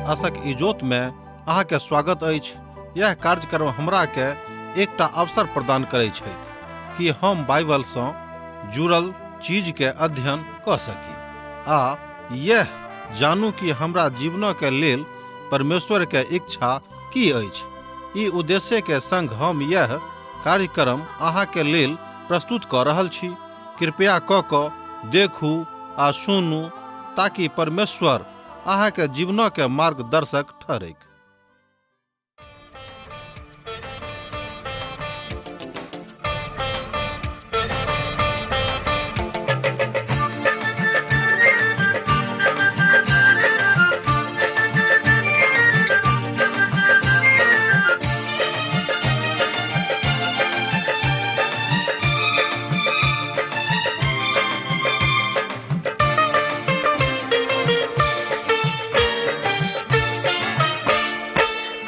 आशक इजोत में अहाँ के स्वागत अछि। यह कार्यक्रम हमरा के एकटा अवसर प्रदान करै छथि कि हम बाइबल सँ जुड़ल चीज के अध्ययन कऽ सकी आ यह जानू कि हमरा जीवन के लेल परमेश्वर के इच्छा की अछि। ई उद्देश्य के संग हम यह कार्यक्रम अहाँ के लेल प्रस्तुत कऽ रहल छी। कृपया कऽ कऽ देखू आ सुनू ताकि परमेश्वर अहाँ के जीवन के मार्गदर्शक ठहरैक।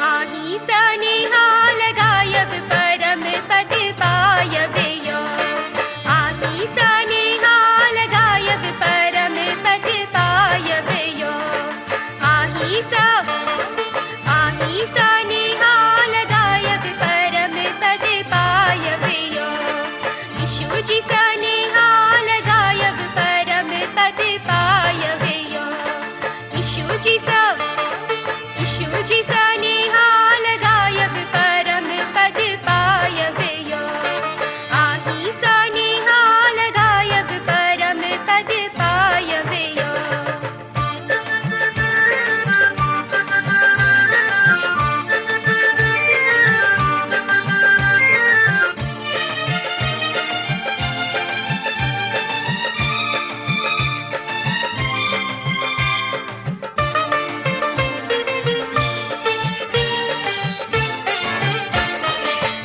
आही सनिहाल गायब परम पद पायब यो। आही सनिहाल गायब परम पद पायब यो। आही सा आही सनिहाल गायब परम पद पायब यो। यीशु जी सनिहाल गायब परम पद पायब यो। यीशु जी सा यीशु जी सनिहाल गायब परम पद पायब यो। आही सनिहाल गायब परम पद पायब यो।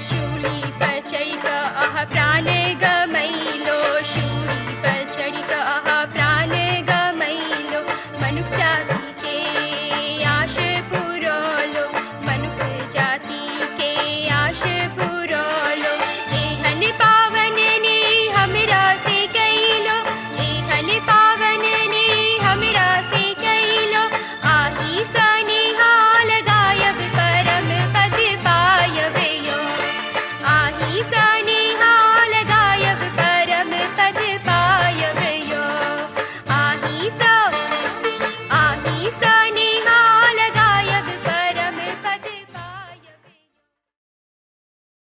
शूली पर चढ़ि कऽ अहाँ प्राण गमैलो। शूली पर चढ़ि कऽ अहाँ प्राण गमैलो। मनुख जाति के आश पुरौलो। मनुख जाति के आश पुरौलो। एहन पावन ने हमरा से कैलो। एहन पावन ने हमरा से कैलो। आही सनिहाल गायब परम पद पायब यो। आही सनिहाल गायब परम पद पायब यो। आही सा आही सनिहाल गायब परम पद पायब।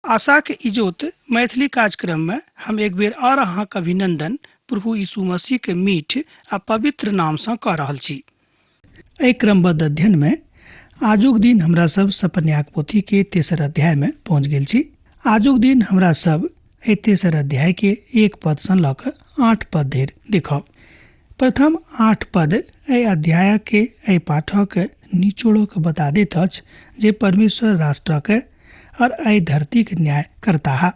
आशाक इजोत मैथिली कार्यक्रम में हम एक बेर और अहाँक अभिनंदन प्रभु यीशु मसीह के मीठ आ पवित्र नाम सँ कऽ रहल छी। एहि क्रमबद्ध अध्ययन में आजुक दिन हमरा सब सपन्याक पोथी के तेसर अध्याय में पहुँच गेल छी। आजुक दिन हमरा सब एहि तेसर अध्याय के 1 पद सँ लऽ कऽ 8 पद धरि देखब। प्रथम 8 पद एहि अध्याय के एहि पाठक निचोड़क बता दैत अछि जे परमेश्वर राष्ट्रक और एहि धरतीक न्याय करताह।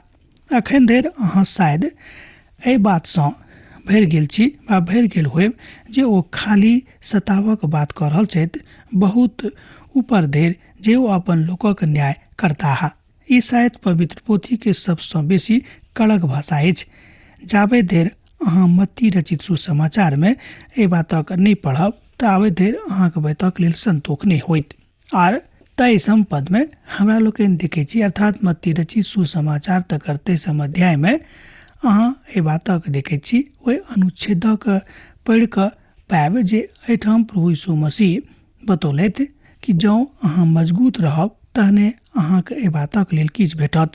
अखन धरि अहाँ शायद एहि बातसँ भरि गेल छी वा भरि गेल होयब जे ओ खाली सतावक बात कऽ रहल छथि, बहुत ऊपर धरि जे ओ अपन लोकक न्याय करताह। ई शायद पवित्र पोथी के सबसँ बेसी कड़क भाषा अछि। जाबे धरि अहाँ मत्ती रचित सुसमाचार में एहि बातक नहि पढ़ब ताबे धरि अहाँके बातक लेल संतोष नहि होइत। आर 23 पद में हमरा लोकनि देखै छी, अर्थात मत्ती रचित सुसमाचार तकर 23 अध्याय में अहाँ एहि बातक देखै छी। ओहि अनुच्छेदक पढ़ि कऽ पायब जे एहिठाम प्रभु यीशु मसीह बतौलथि कि जँ अहाँ मजबूत रहब तहने अहाँके एहि बातक लेल किछु भेटत।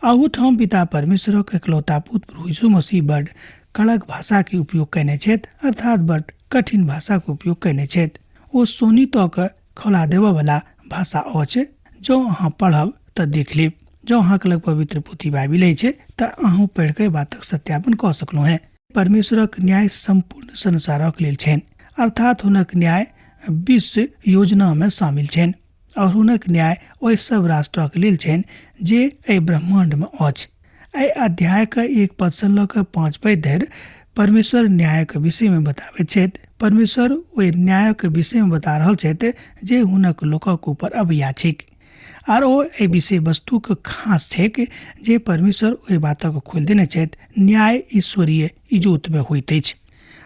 अहूठाम पिता परमेश्वरक एकलौता पुत्र प्रभु यीशु मसीह बड कड़क भाषाके उपयोग कयने छथि, अर्थात बड कठिन भाषाके उपयोग कयने छथि। ओ सोनितक खौला देबऽवला भाषा अछि। जँ अहाँ पढ़ब तऽ देख लेब। जँ अहाँके लग पवित्र पोथी बाइबिल अछि तऽ अहूँ पढ़ि कऽ बातक सत्यापन कऽ सकलहुँ हेँ। परमेश्वरक न्याय सम्पूर्ण संसारक लेल छनि, अर्थात हुनक न्याय विश्व योजनामे शामिल छनि और हुनक न्याय ओहि सब राष्ट्रक लेल छनि जे एहि ब्रह्माण्डमे अछि। एहि अध्यायके 1 पद सँ लऽ कऽ 5 पद धरि परमेश्वर न्यायक विषयमे बताबैत छथि। परमेश्वर ओहि न्यायक विषयमे बता रहल छथि जे हुनक लोकक ऊपर अबैया छैक आर ओ एहि विषय वस्तुक खास छैक जे परमेश्वर ओहि बातक खोलि देने छथि। न्याय ईश्वरीय इजोतमे होइत अछि,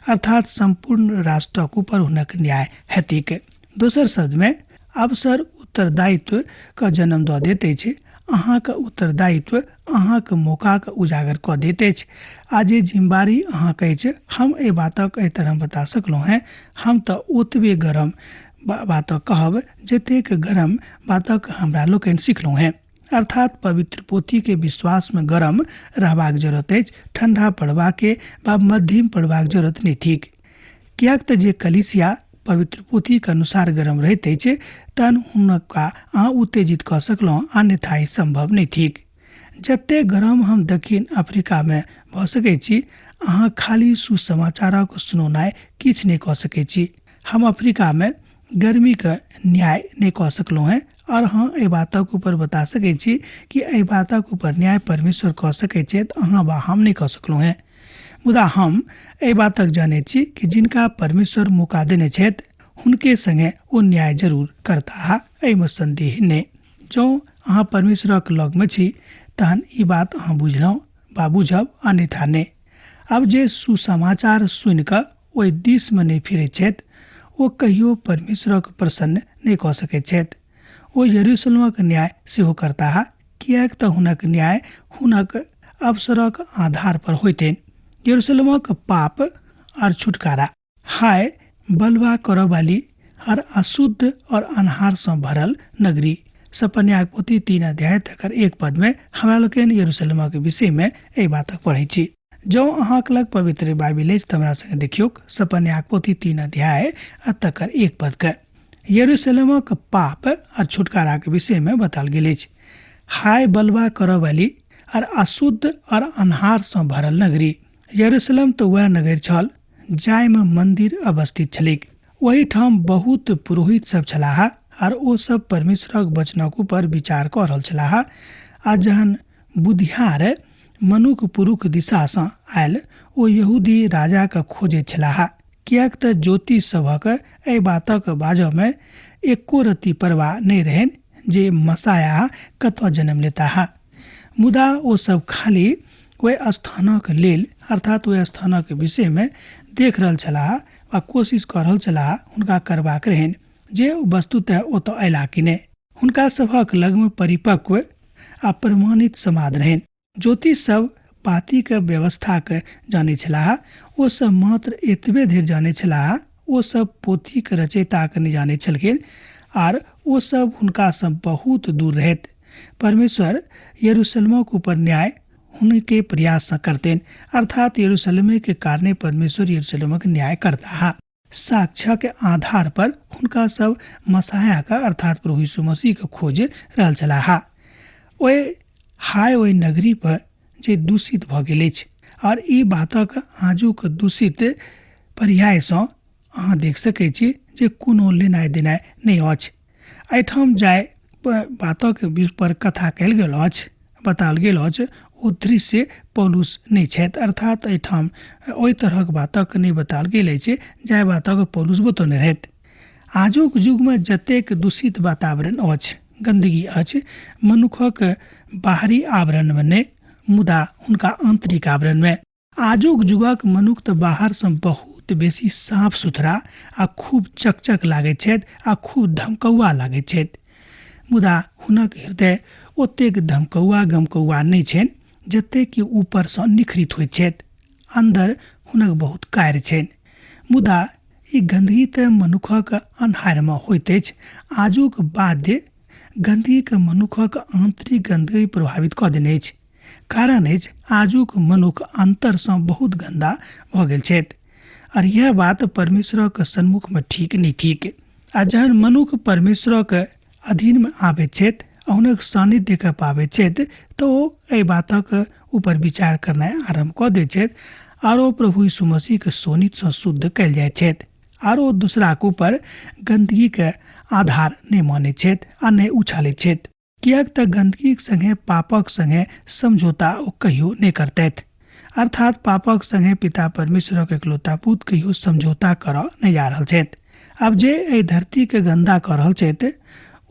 अर्थात सम्पूर्ण राष्ट्रक ऊपर हुनक न्याय हेतैक। दोसर शब्दमे अवसर उत्तरदायित्व के जन्म दऽ दैत अछि। अहाँके उत्तरदायित्व अहाँके मौकाके उजागर कऽ दैत अछि आ जे जिम्मेवारी अहाँके अछि, हम एहि बातक एहि तरह बता सकलहुँ हेँ। हम तऽ ओतबे गरम बातक कहब जतेक गरम बातक हमरा लोकनि सिखलहुँ हेँ। अर्थात पवित्र पोथीके विश्वासमे गरम रहबाक जरूरत अछि, ठण्डा पड़बाके वा मध्यम पड़बाक जरूरत नहि थिक। किएक तऽ जे कलीसिया पवित्र पोथीके अनुसार गरम रहैत अछि तहन हुनका अहाँ उत्तेजित कऽ सकलहुँ, अन्यथा ई सम्भव नहि थिक। जतेक गरम हम दक्षिण अफ्रीकामे भऽ सकै छी, अहाँ खाली सुसमाचारक सुनौनाइ किछु नहि कऽ सकै छी। हम अफ्रीकामे गर्मीके न्याय नहि कऽ सकलहुँ हेँ आओर अहाँ एहि बातक ऊपर बता सकै छी कि एहि बातक ऊपर न्याय परमेश्वर कऽ सकै छथि, अहाँ वा हम नहि कऽ सकलहुँ हेँ। मुदा हम एहि बातक जानैत छी कि जिनका परमेश्वर मौका देने छथि हुनके संगे ओ न्याय जरूर करताह, एहिमे संदेह नहि। जँ अहाँ परमेश्वरक लगमे छी तहन ई बात अहाँ बुझलहुँ वा बुझब, अन्यथा नहि। आब जे सुसमाचार सुनिकऽ ओहि दिशमे नहि फिरैत छथि ओ कहियो परमेश्वरक प्रसन्न नहि कऽ सकैत छथि। ओ यरूशलेमक न्याय सेहो करताह, किएक तऽ हुनक न्याय हुनक अवसरक आधार पर होइतनि। यरूशलेमक पाप और छुटकारा। हाय बलवा करऽ वाली और अशुद्ध और अन्हार सँ भरल नगरी। सपन्याक पोथी 3 अध्याय तकर 1 पद में हमरा लोकनि यरूशलेमक विषय में एहि बातक पढ़ै छी। जँ अहाँक लग पवित्र बाइबिल अछि तऽ हमरा संगे देखियौक सपन्याक पोथी 3 अध्याय आ तकर 1 पद के। यरूशलेमक पाप आ छुटकाराक विषय में बताओल गेल अछि। हाय बलवा करऽ वाली और अशुद्ध और अन्हार सँ भरल नगरी। यरूशलेम तऽ वएह नगर छल जाहिमे मंदिर अवस्थित छलैक। ओहिठाम बहुत पुरोहित सब छलाह आर ओ सब परमेश्वरक वचनक ऊपर विचार कऽ रहल छलाह। आ जहन बुधियार मनुख पुरुख दिशासँ आयल ओ यहूदी राजाके खोजैत छलाह, किएक तऽ ज्योतिष सभक एहि बातक बाजऽमे एको रत्ती परवाह नहि रहनि जे मसाया कतऽ जन्म लेताह। मुदा ओ सब खाली ओहि स्थानक लेल, अर्थात ओहि स्थानक विषयमे देख रहल छलाह वा कोशिश कऽ रहल छलाह, हुनका करबाक रहनि जे वस्तुतः ओतऽ अयलाह कि नहि। हुनका सभक लगमे परिपक्व आ प्रमाणित समाद रहनि। ज्योतिष सब पातीके व्यवस्थाके जानै छलाह, ओ सब मात्र एतबे धरि जानै छलाह, ओ सब पोथीके रचयिताके नहि जानै छलखिन आर ओ सब हुनकासँ बहुत दूर रहैत। परमेश्वर यरूशलेमक ऊपर न्याय हुनके प्रयाससँ करतनि, अर्थात यरूशलेमके कारणे परमेश्वर यरूशलेमक न्याय करताह। साक्ष्यके आधार पर हुनका सब मसायाके अर्थात प्रभु यीशु मसीहके खोज रहल छलाह। ओहि हाय ओहि नगरी पर जे दूषित भऽ गेल अछि। आओर ई बातक आजुक दूषित पर्यायसँ अहाँ देख सकै छी जे कोनो लेनाइ देनाइ नहि अछि। एहिठाम जाय बातक पर कथा कयल गेल अछि, बताओल गेल अछि, ओ दृश्य पौलुस नहि छथि, अर्थात एहिठाम ओहि तरहक बातक नहि बताओल गेल अछि जाहि बातक पौलुस बतौने रहथि। आजुक युगमे जतेक दूषित वातावरण अछि, गन्दगी अछि, मनुखक बाहरी आवरणमे नहि मुदा हुनका आन्तरिक आवरणमे। आजुक युगक मनुख तऽ बाहरसँ बहुत बेसी साफ सुथरा आ खूब चकचक लागैत छथि आ खूब धमकौआ लागैत छथि, मुदा हुनक हृदय ओतेक धमकौआ गमकौआ नहि छनि जतेक कि ऊपरसँ निखरित होइत छथि। अन्दर हुनक बहुत कार्य छनि। मुदा ई गन्दगी तऽ मनुखक अन्हारमे होइत अछि। आजुक बाध्य गन्दगीके मनुखक आन्तरिक गन्दगी प्रभावित कऽ देने अछि। कारण अछि आजुक मनुख अन्तरसँ बहुत गन्दा भऽ गेल छथि आर यह बात परमेश्वरक सन्मुखमे ठीक नहि थिक। आ जहन मनुख परमेश्वरक अधीनमे आबैत छथि आ हुनक सान्निध्यके पाबैत छथि तऽ ओ एहि बातक ऊपर विचार करनाइ आरम्भ कऽ दैत छथि आर ओ प्रभु यीशु मसीहके शोणितसँ शुद्ध कयल जाइत छथि आर ओ दूसराक ऊपर गन्दगीके आधार नहि मानैत छथि आ नहि उछालैत छथि, किएक तऽ गन्दगीक संगे पापक संगे समझौता ओ कहियो नहि करतथि। अर्थात पापक संगे पिता परमेश्वरक एकलौता पुत कहियो समझौता करऽ नहि जा रहल छथि। आब जे एहि धरतीके गन्दा कऽ रहल छथि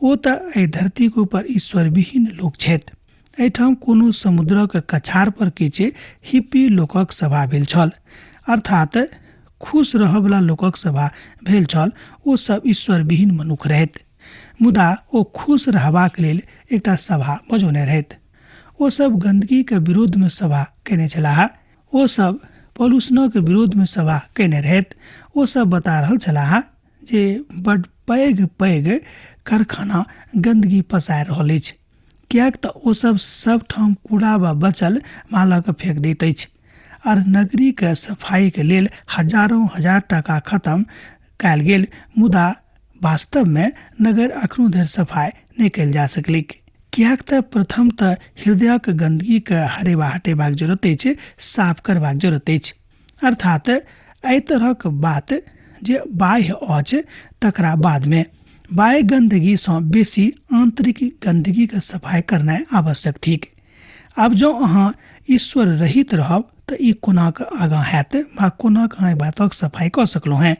ओ तऽ एहि धरतीक ऊपर ईश्वरविहीन लोक छथि। एहिठाम कोनो समुद्रक कछार पर किछु हिप्पी लोकक सभा भेल छल, अर्थात खुश रहयवला लोकक सभा भेल छल। ओ सब ईश्वर विहीन मनुख रहैत, मुदा ओ खुश रहबाक लेल एकटा सभा बजौने रहैत। ओ सब गंदगी के विरोध में सभा केने छलाह। ओ सब पॉल्यूशनक विरोध में सभा केने रहैत। ओ सब बता रहल छलाह जे बड पैघ पैघ कारखाना गंदगी पसारि रहल अछि, किएक तऽ ओ सब सबठाम कूड़ा वा बचल मालक फेंक दैत अछि आर नगरी के सफाई के लेल हजारों हजार टाका खत्म कयल गेल, मुदा वास्तव में नगर अखनो धरि सफाई नहि कयल जा सकलैक। किएक तऽ प्रथम तऽ हृदयक गंदगी के हरेबा हटेबाक जरूरत अछि, साफ करबाक जरूरत अछि। अर्थात एहि तरहक बात जे बाह्य अछि तकरा बादमे बाह्य गंदगीसँ बेसी आंतरिक गंदगीके सफाई करनाइ आवश्यक थिक। आब जँ अहाँ ईश्वर रहित रहब तऽ ई कोना कऽ आगाँ हैत वा कोना कऽ अहाँ बातक सफाई कऽ सकलहुँ हेँ।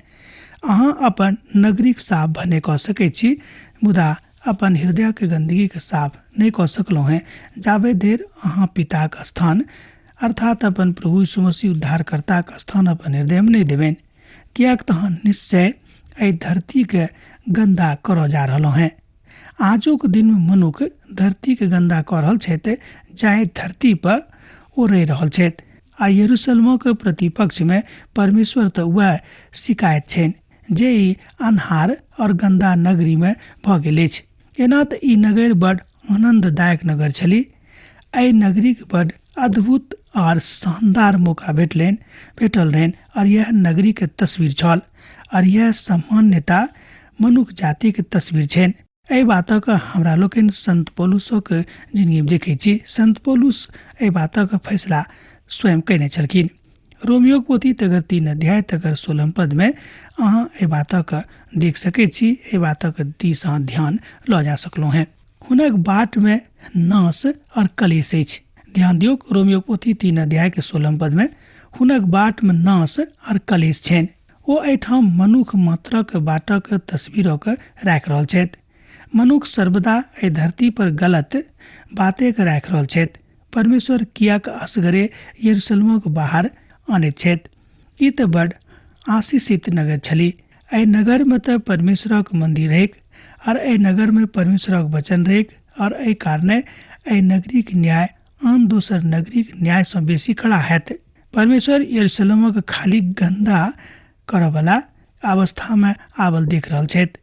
अहाँ अपन नगरीक साफ भने कऽ सकै छी, मुदा अपन हृदयक गंदगीके साफ नहि कऽ सकलहुँ हेँ जाबे धरि अहाँ पिताक स्थान अर्थात अपन प्रभु यीशु मसीह उद्धारकर्ताक स्थान अपन हृदयमे नहि देबनि, किएक तऽ अहाँ निश्चय एहि धरतीके गन्दा करऽ जा रहलहुँ हेँ। आजुक दिनमे मनुख धरतीके गन्दा कऽ रहल छथि जाहि धरती पर ओ रहि रहल छथि। आ यरूशलेमक प्रतिपक्षमे परमेश्वर तऽ वएह शिकायत छनि जे ई अन्हार और गन्दा नगरीमे भऽ गेल अछि। एना तऽ ई नगर बड आनन्ददायक नगर छली। एहि नगरीके बड अद्भुत और शानदार मौका भेटल रहनि और यह नगरीके तस्वीर छल और यह सामान्यता मनुख जातिके तस्वीर छनि। एहि बातक हमरा लोकनि संत पौलुसक जिंदगीमे देखै छी। संत पौलुस एहि बातक फैसला स्वयं कयने छलखिन। रोमियोक पोथी तकर 3 अध्याय तकर 16 पदमे अहाँ एहि बातक देख सकै छी। एहि बातक दिस अहाँ ध्यान लऽ जा सकलहुँ हेँ। हुनक बाटमे नाश और कलेश अछि। ध्यान दियौ, रोमियो पोथी 3 अध्याय के 16 पदमे हुनक बाटमे नाश और कलेश छनि। ओ एहिठाम मनुख मात्रक बाटक तस्वीरक राखि रहल छथि। मनुख सर्वदा एहि धरती पर गलत बातेक राखि रहल छथि। परमेश्वर किएक असगरे यरूशलेमक बाहर आनैत छथि? ई तऽ बड आशीषित नगर छली। एहि नगरमे तऽ परमेश्वरक मंदिर रहैक और एहि नगरमे परमेश्वरक वचन रहैक और एहि कारणे एहि नगरीक न्याय आन दोसर नगरीक न्यायसँ बेसी कड़ा हैत। परमेश्वर यरूशलेमक खाली गन्दा करऽवला अवस्थामे आबल देख रहल छथि।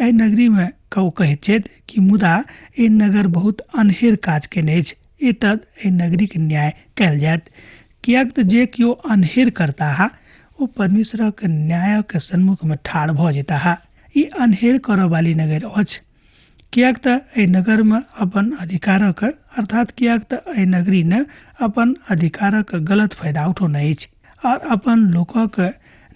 एहि नगरीमे ओ कहैत छथि कि मुदा ई नगर बहुत अन्हेर काज केने अछि, एतद एहि नगरीक न्याय कयल जायत। किएक तऽ जे केओ अन्हेर करताह ओ परमेश्वरक न्यायक सन्मुखमे ठाढ़ भऽ जेताह। ई अन्हेर करऽ वाली नगर अछि, किएक तऽ एहि नगरमे अपन अधिकारक अर्थात किएक तऽ एहि नगरी ने अपन अधिकारक गलत फायदा उठौने अछि और अपन लोकक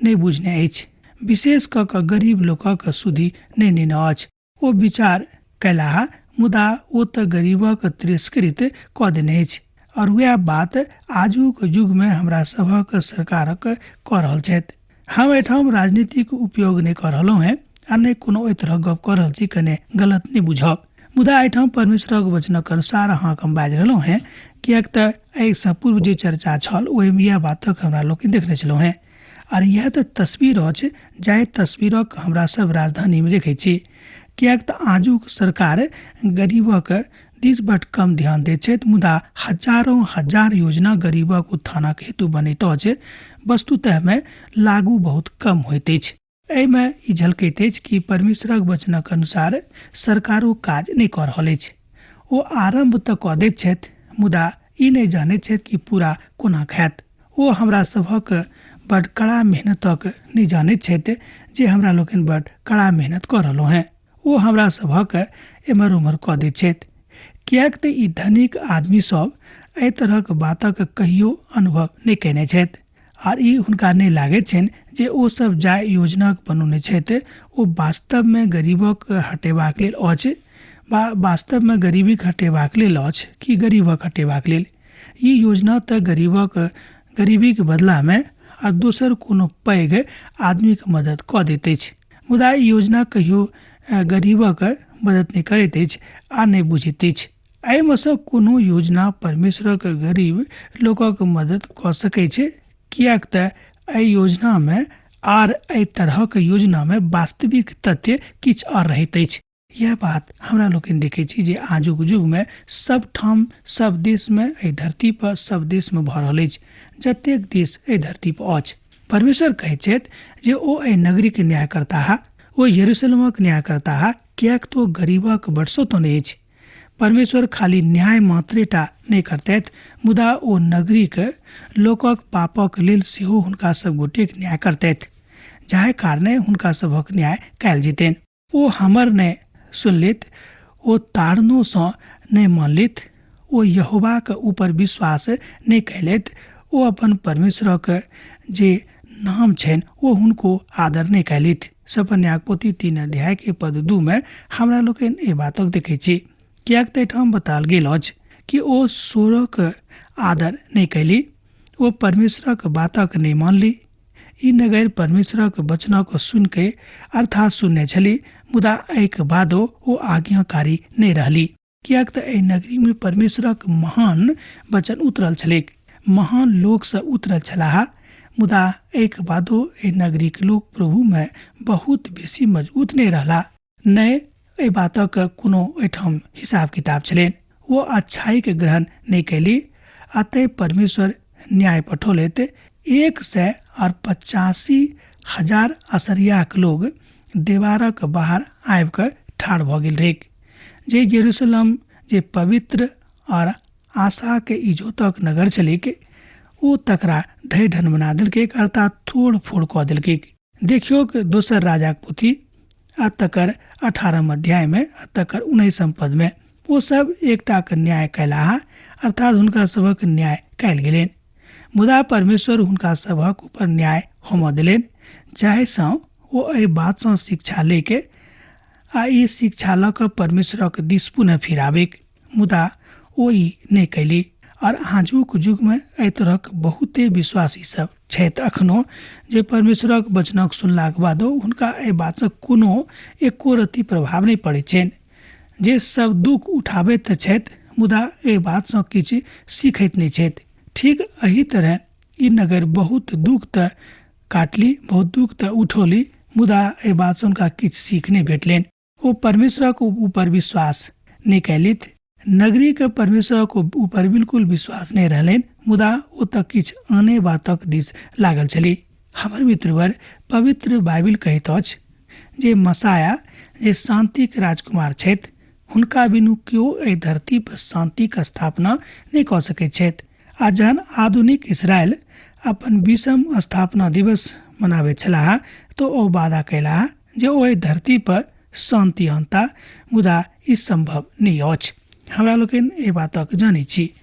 नहि बुझने अछि, विशेष कऽ कऽ गरीब लोकक सुधि नहि नेने अछि। ओ विचार कयलाह, मुदा ओ तऽ गरीबक तिरस्कृत कऽ देने अछि। और वएह बात आजुक युगमे हमरा सभक सरकारक कऽ रहल छथि। हम एहिठाम राजनीतिक उपयोग नहि कऽ रहलहुँ हेँ आ नहि कोनो एहि तरहक गप कऽ रहल छी, कने गलत नहि बुझब, मुदा एहिठाम परमेश्वरक वचनक अनुसार अहाँके हम बाजि रहलहुँ हेँ, किएक तऽ एहिसँ पूर्व जे चर्चा छल ओहिमे इएह बातक हमरा लोकनि देखने छलहुँ हेँ। आर इएह तऽ तस्वीर अछि जाहि तस्वीरक हमरा सब राजधानीमे देखै छी, किएक तऽ आजुक सरकार गरीबक दिस बड कम ध्यान दैत छथि, मुदा हजारों हजार योजना गरीबक उत्थानक हेतु बनैत अछि, वस्तुतःमे लागू बहुत कम होइत अछि। एहिमे ई झलकैत अछि कि परमेश्वरक वचनक अनुसार सरकारो काज नहि कऽ रहल अछि। ओ आरम्भ तऽ कऽ दैत छथि, मुदा ई नहि जानैत छथि कि पूरा कोना हैत। ओ हमरा सभक बड कड़ा मेहनतक नहि जानैत छथि जे हमरा लोकनि बड कड़ा मेहनत कऽ रहलहुँ हेँ। ओ हमरा सभक एम्हर ओम्हर कऽ दैत छथि, किएक तऽ ई धनिक आदमी सब एहि तरहक बातक कहियो अनुभव नहि कयने छथि आर ई हुनका नहि लागैत छनि जे ओ सब जाहि योजनाक बनौने छथि ओ वास्तवमे गरीबक हटेबाक लेल अछि वा वास्तवमे गरीबीक हटेबाक लेल अछि कि गरीबक हटेबाक लेल। ई योजना तऽ गरीबीक बदलामे आ दोसर कोनो पैघ आदमीक मदद कऽ दैत अछि, मुदा ई योजना कहियो गरीबक मदद नहि करैत अछि आ नहि बुझैत अछि। एहिमे सँ कोनो योजना परमेश्वरक गरीब लोकक मदद कऽ सकै छै, किएक तऽ एहि योजनामे आर एहि तरहक योजनामे वास्तविक तथ्य किछु आओर रहैत अछि। इएह बात हमरा लोकनि देखै छी जे आजुक युगमे सब ठाम सब देशमे एहि धरती पर सब देशमे भऽ रहल अछि, जतेक देश एहि धरती पर अछि। परमेश्वर कहै छथि जे ओ एहि नगरीके न्याय करताह, ओ यरूशलेमक न्याय करताह, किएक तऽ ओ गरीबक बरसोतो नहि अछि। परमेश्वर खाली न्याय मात्रेटा नहि करतथि, मुदा ओ नगरीके लोकक पापक लेल सेहो हुनका सब गोटेक न्याय करतथि, जाहि कारणे हुनका सभक न्याय कयल जेतनि। ओ हमर नहि सुनलित, ओ ताड़नोसँ नहि मानलित, ओ यहोवाक ऊपर विश्वास नहि कयलथि, ओ अपन परमेश्वरक जे नाम छनि ओ हुनको आदर नहि कयलथि। सपन्याक पोथी 3 अध्याय के पद 2 में हमरा लोकनि एहि बातक देखै छी, किएक तऽ एहिठाम बताओल गेल अछि कि ओ सोरक आदर नहि कयली, ओ परमेश्वरक बातक नहि मानली। ई नगर परमेश्वरक वचनक सुनिके अर्थात सुनने छली, मुदा एहिके बादो ओ आज्ञाकारी नहि रहली, किएक तऽ एहि नगरीमे परमेश्वरक महान वचन उतरल छलैक, महान लोकसँ उतरल छलाह, मुदा एहिके बादो एहि नगरीके लोक प्रभुमे बहुत बेसी मजबूत नहि रहला। नहि एहि बातक कोनो एहिठाम हिसाब किताब छलनि। ओ अच्छाइके ग्रहण नहि कयली आ तैँ परमेश्वर न्याय पठौलथि। 185,000 असरियाक लोग देवारक बाहर आबि कऽ ठाढ़ भऽ गेल रहैक। जे यरूशलेम जे पवित्र और आशाके इजोतक नगर छलैक, ओ तकरा ढहि ढन बना देलकैक, अर्थात तोड़ फोड़ कऽ देलकैक। देखियौक दोसर राजाक पोथी आ तकर 18 अध्यायमे आ तकर 19 पदमे ओ सब एकटाके न्याय कयलाह, अर्थात हुनका सभक न्याय कयल गेलनि, मुदा परमेश्वर हुनका सभक ऊपर न्याय होमऽ देलनि, जाहिसँ ओ एहि बातसँ शिक्षा लैके आ ई शिक्षा लऽ कऽ परमेश्वरक दिस पुनः फिराबैक, मुदा ओ ई नहि कयली। और आजुक युगमे एहि तरहक बहुते विश्वासी सब छथि अखनो जे परमेश्वरक वचनक सुनलाक बादो हुनका एहि बातसँ कोनो एको रत्ती प्रभाव नहि पड़ैत छनि। जे सब दुख उठाबैत तऽ छथि, मुदा एहि बातसँ किछु सीखैत नहि छथि। ठीक एहि तरह ई नगर बहुत दुख तऽ काटली, बहुत दुख तऽ उठौली, मुदा एहि बातसँ हुनका किछु सीख नहि भेटलनि। ओ परमेश्वरक ऊपर विश्वास नहि कयलथि। नगरीके परमेश्वरक ऊपर बिल्कुल विश्वास नहि रहलनि, मुदा ओ तऽ किछु आने बातक दिस लागल छली। हमर मित्रवर, पवित्र बाइबिल कहैत अछि जे मसाया जे शान्तिक राजकुमार छथि, हुनका बिनु केओ एहि धरती पर शान्तिक स्थापना नहि कऽ सकैत छथि। आ जहन आधुनिक इसराइल अपन 20म स्थापना दिवस मनाबैत छलाह तऽ ओ वादा कयलाह जे ओ एहि धरती पर शान्ति अनता, मुदा ई सम्भव नहि अछि। हमरा लोकनि एहि बातक जानै छी।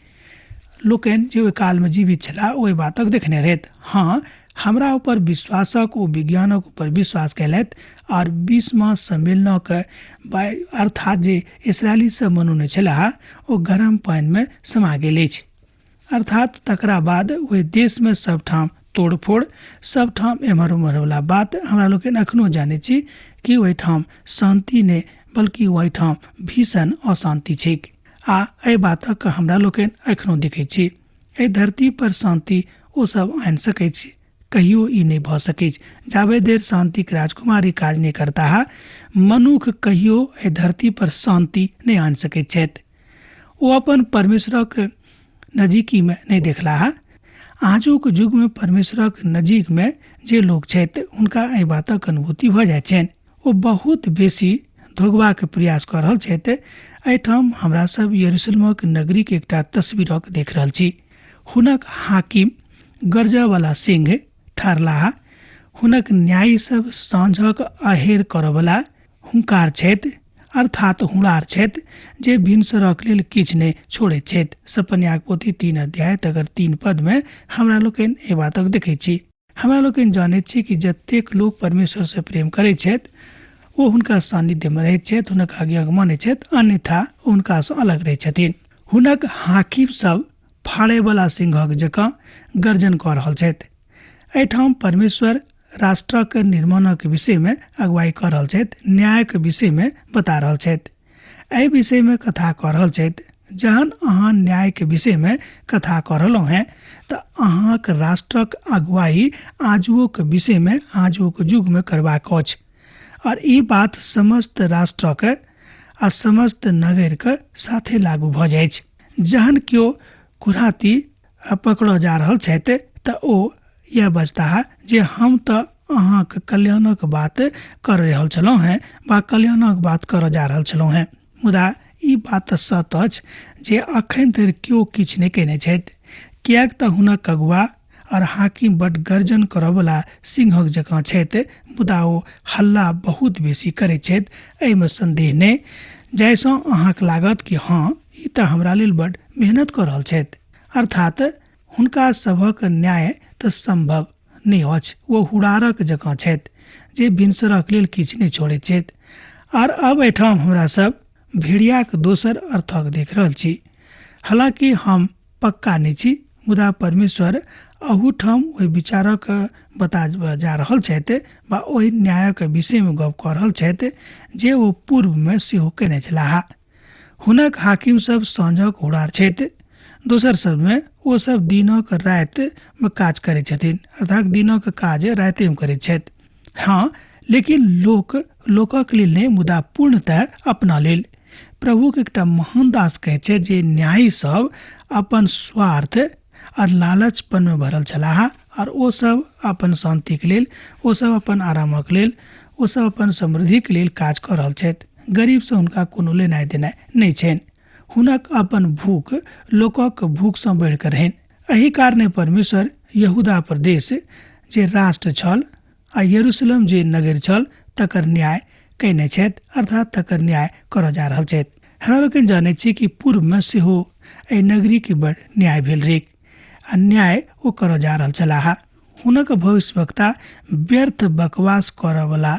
लोकनि जे ओहि कालमे जीवित छलाह ओहि बातक देखने रहथि। हँ, हमरा ऊपर विश्वासक ओ विज्ञानक ऊपर विश्वास कयलथि आओर 20मा सम्मेलनक अर्थात जे इसराइली सब मनौने छलाह ओ गरम पानिमे समा गेल अछि। अर्थात तकरा बाद ओहि देशमे सबठाम तोड़फोड़, सबठाम एम्हर ओम्हरवला बात हमरा लोकनि एखनो जानै छी कि ओहिठाम शान्ति नहि बल्कि ओहिठाम भीषण अशान्ति छैक। आ एहि बातक हमरा लोकनि एखनो देखै छी। एहि धरती पर शान्ति ओ सब आनि सकै छी, कहियो ई नहि भऽ सकैछ। जाबे देर शान्तिक राजकुमारी काज नहि करताह, मनुख कहियो एहि धरती पर शान्ति नहि आनि सकैत छथि। ओ अपन परमेश्वरक नजीकीमे नहि देखलाह। आजुक युगमे परमेश्वरक नजीकमे जे लोक छथि हुनका एहि बातक अनुभूति भऽ जाइत छनि। ओ बहुत बेसी धोगबाक प्रयास कऽ रहल छथि। एहिठाम हमरा सब यरूशलेमक नगरीक एकटा तस्वीरक देख रहल छी। हुनक हाकिम गरजऽवला सिंह ठहरलाह, हुनक न्यायी सब साँझक अहेर करऽवला हुंकार छथि, अर्थात हुड़ार छथि जे भिनसरक लेल किछु नहि छोड़ैत छथि। सपन्याक पोथी 3 अध्याय तकर 3 पदमे हमरा लोकनि एहि बातक देखै छी। हमरा लोकनि जानैत छी कि जतेक लोक परमेश्वरसँ प्रेम करैत छथि ओ हुनका सान्निध्यमे रहैत छथि, हुनक आज्ञाके मानैत छथि, अन्यथा ओ हुनकासँ अलग रहैत छथिन। हुनक हाकिम सब फाड़ैवला सिंहक जकाँ गर्जन कऽ रहल छथि। एहिठाम परमेश्वर राष्ट्रक निर्माणक विषयमे अगुवाई कऽ रहल छथि, न्यायक विषयमे बता रहल छथि, एहि विषयमे कथा कऽ रहल छथि जहन अहाँ न्यायके विषयमे कथा कऽ रहलहुँ हेँ तऽ अहाँक राष्ट्रक अगुवाई आजुओक विषयमे आजुक युगमे करबाक अछि आओर ई बात समस्त राष्ट्रक आ समस्त नगरके साथे लागू भऽ जाइत। जहन केओ कुराती पकड़ल जा रहल छथि तऽ ओ इएह बजताह जे हम तऽ अहाँके कल्याणक बात कर रहल छलहुँ हेँ वा कल्याणक बात करऽ जा रहल छलहुँ हेँ, मुदा ई बात तऽ सत्य अछि जे अखन धरि केओ किछु नहि कयने छथि, किएक तऽ हुनक अगुआ आओर हाकिम बड्ड गर्जन करऽवला सिंहक जकाँ छथि, मुदा ओ हल्ला बहुत बेसी करैत छथि, एहिमे सन्देह नहि, जाहिसँ अहाँके लागत कि हँ ई तऽ हमरा लेल बड्ड मेहनत कऽ रहल छथि। अर्थात हुनका सभक न्याय तऽ सम्भव नहि अछि, ओ हुड़ारक जकाँ छथि जे भिनसरक लेल किछु नहि छोड़ैत छथि। आर अब एहिठाम हमरा सब भेड़ियाक दोसर अर्थक देख रहल छी। हालांकि हम पक्का नहि छी, मुदा परमेश्वर अहूठाम ओहि विचारक बता जा रहल छथि वा ओहि न्यायक विषयमे गप कऽ रहल छथि जे ओ पूर्वमे सेहो कयने छलाह। हुनक हाकिम सब साँझक हुड़ार छथि, दोसर शब्दमे ओ सब दिनक रातिमे काज करै छथिन, अर्थात दिनक काज रातिमे करैत छथि। हँ, लेकिन लोक लोकक लेल नहि, मुदा पूर्णतः अपना लेल। प्रभुक एकटा महान दास कहै छै जे न्यायी सब अपन स्वार्थ आओर लालचपनमे भरल छलाह, आओर ओ सब अपन शान्तिके लेल, ओ सब अपन आरामक लेल, ओ सब अपन समृद्धिके लेल काज कऽ रहल छथि। गरीबसँ हुनका कोनो लेनाइ देनाइ नहि छनि। हुनक अपन भूख लोकक भूखसँ बढ़िकऽ रहनि। एहि कारणे परमेश्वर यहूदा प्रदेश जे राष्ट्र छल आ यरूशलेम जे नगर छल तकर न्याय कयने छथि, अर्थात तकर न्याय करऽ जा रहल छथि। हमरा लोकनि जानैत छी कि पूर्वमे सेहो एहि नगरीके बड़ न्याय भेल रहै आ न्याय ओ करऽ जा रहल छलाह। हुनक भविष्यवक्ता व्यर्थ बकवास करऽवला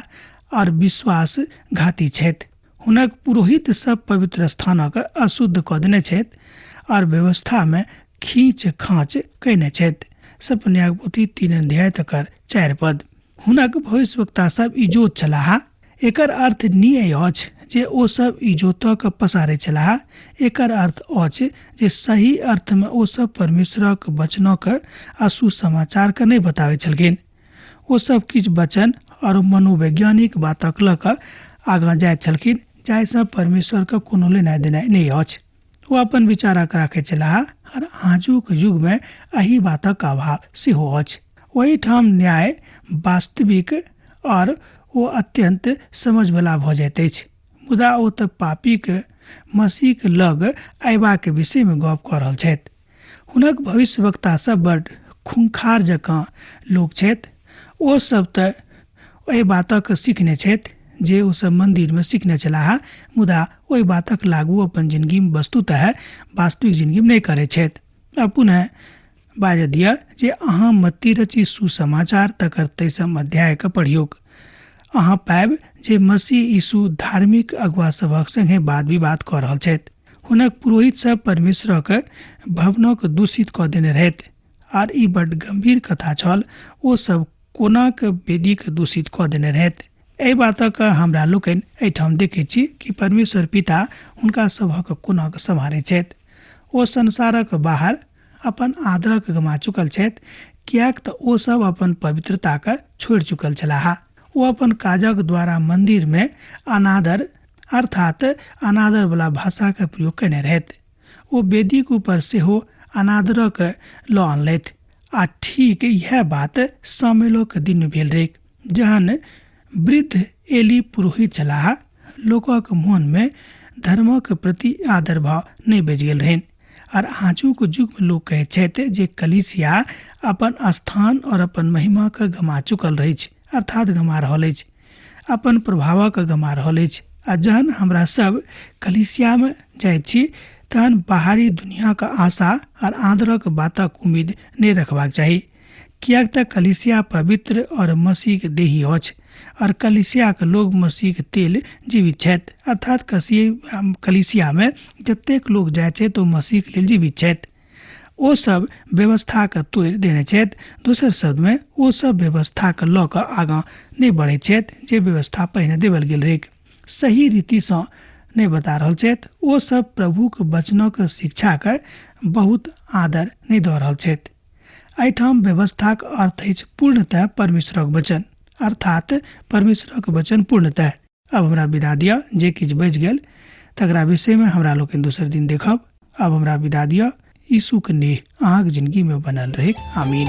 आओर विश्वास घाती छथि। हुनक पुरोहित सब पवित्र स्थानक अशुद्ध कऽ देने छथि आओर व्यवस्थामे खींच खाँच कयने छथि। सपन्याक पोथी 3 अध्याय तकर 4 पद। हुनक भविष्यवक्ता सब इजोत छलाह। एकर अर्थ नहि अछि जे ओ सब इजोतक पसारै छलाह, एकर अर्थ अछि जे सही अर्थमे ओ सब परमेश्वरक वचनक आ सुसमाचारके नहि बताबै छलखिन। ओ सब किछु वचन आओर मनोवैज्ञानिक बातक लऽ कऽ आगाँ जाइत छलखिन, जाहिसँ परमेश्वरके कोनो लेनाइ देनाइ नहि अछि। ओ अपन विचारक राखैत छलाह आओर आजुक युगमे एहि बातक अभाव सेहो अछि। ओहिठाम न्याय वास्तविक आओर ओ अत्यन्त समझवला भऽ जाइत अछि, मुदा ओ तऽ पापीक मसीहक लग अयबाक विषयमे गप कऽ रहल छथि। हुनक भविष्यवक्ता सब बड खूंखार जकाँ लोक छथि। ओ सब तऽ एहि बातक सीखने छथि जे ओ सब मन्दिरमे सीखने छलाह, मुदा ओहि बातक लागू अपन जिनगीमे वस्तुतः वास्तविक जिनगीमे नहि करै छथि। आ पुनः बाजऽ दिअ जे अहाँ मत्ती रचित सुसमाचार तकर 23 अध्यायके पढ़ियौक। अहाँ पायब जे मसीह यीशु धार्मिक अगुआ सभक संगे वाद विवाद कऽ रहल छथि। हुनक पुरोहित सब परमेश्वरक भवनक दूषित कऽ देने रहथि आर ई बड गंभीर कथा छल। ओ सब कोनाक वेदीक दूषित कऽ देने रहथि। एहि बातक हमरा लोकनि एहिठाम देखैत छी कि परमेश्वर पिता हुनका सभक कोनाक सम्हारै छथि। ओ संसारक बाहर अपन आदरक गमा चुकल छथि, किएक तऽ ओ सब अपन पवित्रताके छोड़ि चुकल छलाह। ओ अपन काजक द्वारा मन्दिरमे अनादर अर्थात अनादरवला भाषाके प्रयोग कयने रहथि। ओ वेदीक ऊपर सेहो अनादरक लऽ अनलथि आ ठीक इएह बात सामुएलोक दिनमे भेल रहैक, जहन वृद्ध एली पुरोहित छलाह। लोकक मोनमे धर्मक प्रति आदर भाव नहि बचि गेल रहनि। आर आजुक युगमे लोक कहैत छथि जे कलीसिया अपन स्थान और अपन महिमाके गमा चुकल रहैछ, अर्थात गमा रहल अछि, अपन प्रभावक गमा रहल अछि। आ जहन हमरा सब कलीसियामे जाइत छी तहन बाहरी दुनियाके आशा और आदरक बातक उम्मीद नहि रखबाक चाही, किएक तऽ कलीसिया पवित्र और मसीहक देही अछि और कलीसियाके लोग मसीहक तेल जीवित छथि। अर्थात कलीसियामे जतेक लोग जाइत छथि ओ मसीहक लेल जीवित छथि। ओ सब व्यवस्थाके तोड़ि देने छथि। दोसर शब्दमे ओ सब व्यवस्थाके लऽ कऽ आगाँ नहि बढ़ैत छथि जे व्यवस्था पहिने देवल गेल रहैक। सही रीतिसँ नहि बता रहल छथि। ओ सब प्रभुक वचनक शिक्षाके बहुत आदर नहि दऽ रहल छथि। एहिठाम व्यवस्थाक अर्थ अछि पूर्णतः परमेश्वरक वचन, अर्थात परमेश्वरक वचन पूर्णतः। आब हमरा विदा दिअ, जे किछु बचि गेल तकरा विषयमे हमरा लोकनि दोसर दिन देखब। आब हमरा विदा दिअ। यीशुक नेह अहाँक जिंदगीमे बनल रहैक। आमीन।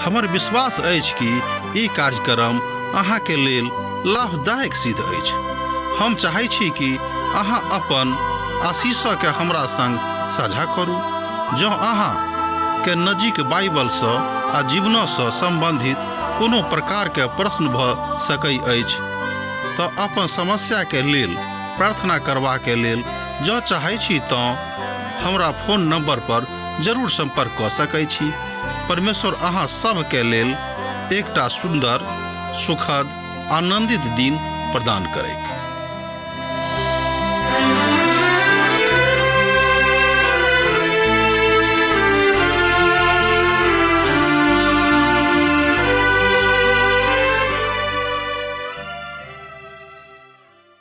हमर विश्वास अछि कि ई कार्यक्रम अहाँके लेल लाभदायक सिद्ध अछि। हम चाहै छी कि अहाँ अपन आशीषके हमरा संग साझा करू। जँ अहाँ के नजीक बाइबलसँ आ जीवनसँ सम्बन्धित कोनो प्रकारके प्रश्न भऽ सकै अछि तऽ अपन समस्याके लेल प्रार्थना करबाके लेल जँ चाहै छी तँ हमरा फोन नंबर पर जरूर संपर्क कऽ सकै छी। परमेश्वर अहाँ सभके लेल एकटा सुन्दर, सुखद, आनंदित दिन प्रदान करैक।